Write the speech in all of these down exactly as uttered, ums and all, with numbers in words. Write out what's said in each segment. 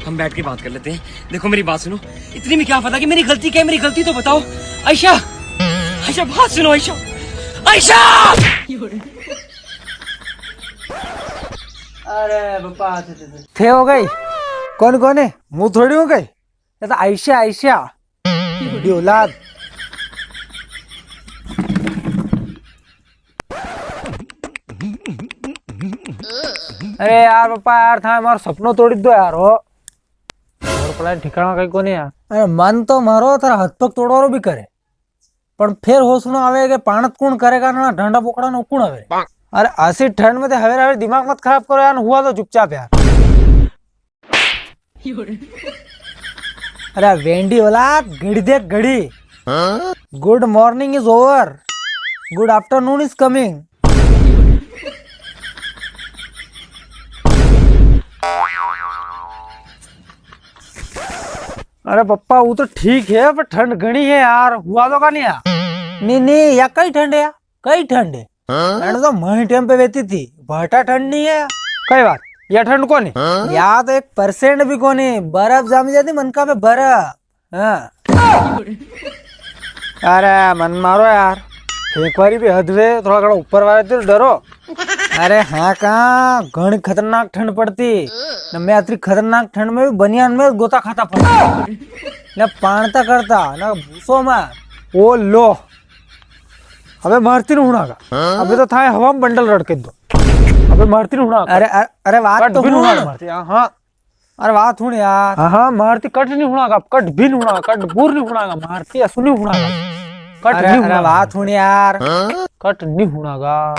हम बैठ के बात कर लेते हैं। देखो, मेरी बात सुनो, इतनी में क्या पता कि मेरी गलती क्या है, मेरी गलती तो बताओ। आयशा, आयशा, बात सुनो, आयशा, आयशा। अरे बापा, थे हो गई? कौन, कौन है? मुंह थोड़ी हो गई। ये तो आयशा, आयशा। बूढ़ी औलाद। अरे यार पापा यार, था मारो सपनो तोड़ी दो यार। हो और पलाई ठिकाना कई कोनी यार। अरे मन तो मारो थारा हाथ पग तोड़वारो भी करे, पण फेर होसणो आवे के पाणत कुण करेगा ना ढांडा बोकड़ा नो कुण आवे। अरे असी ठंड में ते हवेरे हवेरे दिमाग मत खराब करो यार, हुआ तो चुपचाप यार। अरे वेंडी औलाद, घड़ी देख घड़ी। Good morning is over, good afternoon is coming। अरे पप्पा, वो तो ठीक है, पर ठंड घणी है यार, हुआ तो का नहीं यार? नी, नी, या कई ठंड है, कई ठंड है। ठंड तो मही टेम पे वेती थी, भाटा ठंड नी है। कई बात, या ठंड कोनी? या तो एक percent भी कोनी, बर्फ जामी जाती मनका पे बर्फ। हाँ। अरे मन मारो यार, एक बारी भी हद वे, थोड़ा घणा ऊपर वाले से डरो। अरे हाँ, कहाँ घणी खतरनाक ठंड पड़ती, न मैं अतरी खतरनाक ठंड में भी बनियान में गोता खाता फरता, न पाणता करता, न भूसो में। ओ लो, अबे मारती नी हुणागा। अबे तो थाए हवा में बंडल रड़के दो। अबे मारती नी हुणागा। अरे, अरे, अरे, बात कट तो भी नी हुण। हुणागा मारती, हाँ, हाँ। अरे, बात हुण यार। हाँ, हाँ, मारती कट नी हुणागा, कट भी नी हुणागा, कट बूर नी हुणागा, मारती असु नी हुणागा। कट अरे, नी अरे, हुणागा। बात हुण यार। कट नी हुणागा।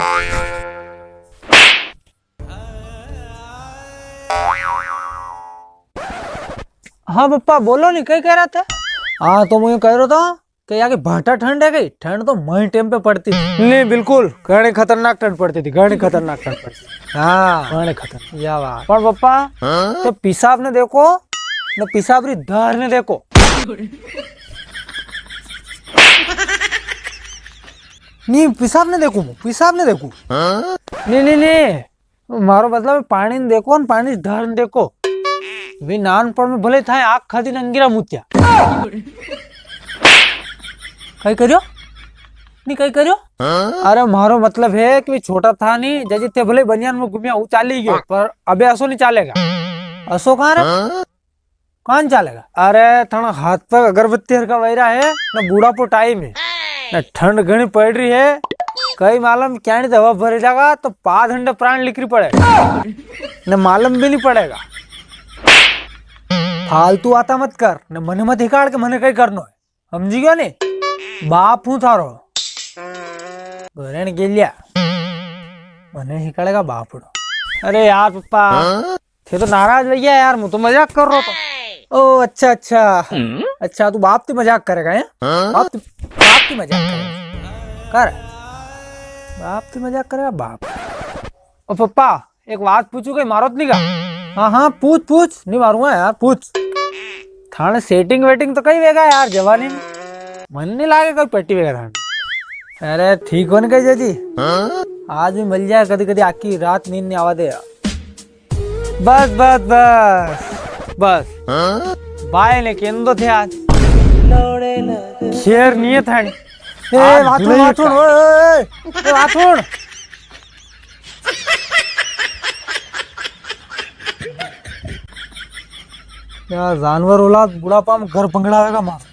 हाँ पप्पा, बोलो नी, कई कह रहा था? हाँ, तो मुझे कह रहा था कि यार की भाटा ठंड है गई, ठंड तो मही टेम पे पड़ती थी। नी, बिल्कुल, घणी खतरनाक ठंड पड़ती थी, घणी खतरनाक ठंड पड़ती थी। हाँ। घणी खतरनाक। या बात। पण पप्पा, हाँ? तो पेशाब ने देखो, न पेशाब री धार ने देखो। नी, पेशाब ने देखूं, पेशाब ने देखूं। नी, नी, नी। मारो मतलब है, पाणी ने देखो न, पाणी री धार ने देखो। वी नानपण में भले थाए आग खादी ने अंगीरा मुत्या। कई करियो? नी, कई करियो? अरे, मारो मतलब है कि वी छोटा था नी, जदी थे भले बनियान में घूमिया, वो चाली गयो, पर अबे असो नी चालेगा। असो कहाँ रे? कां नी चालेगा? अरे, थाणा हाथ पग अगरबत्ती हरका वैरा है, न बुढ़ापो टाइम है, न ठंड घणी पड़ री है, कई मालूम क्याणी दवा भरी जागा, तो पाद हंडे प्राण लिकरी पड़ेगा, न मालूम भी नी पड़ेगा। फालतू वाता मत कर, न मने मत हिकाड़ के मने कई करनो है। समझी गयो नी? बाप हूँ थारो। घरे ने गेल्या। मने हिकाड़ेगा बापड़ो। अरे यार पप्पा, हाँ? थे तो नाराज वई गया यार, मैं तो मजाक कर रहा था। ओ अच्छा, अच्छा। अच्छा, तू बाप ती मजाक करेगा, हैं? हाँ? बाप ती, बाप ती मजाक करेगा। कर। बाप ती मजाक करेगा, बाप। ओ पप्पा, एक बात पूछूं, कई मारो तो नी का? हाँ, हाँ, पूछ, पूछ, नी मारूंगा यार, पूछ। थाने setting वेटिंग तो कई वेगा यार जवानी में? मन नी लागे कोई पट्टी वेगा थाने। अरे, ठीक हो नी कई जी? आज भी मिल जाए कदी कदी, आखी रात नींद नी आवा दे यार। बस, बस, बस, बस। बाय ने केंदो थे आज। खैर नी है थाने। ए, आज वाथुण, भले वाथुण, का। ओए, ओए, ओए, ए, वाथुण। यार, जानवर औलाद बुढ़ापा में घर पंगड़ावेगा मारो।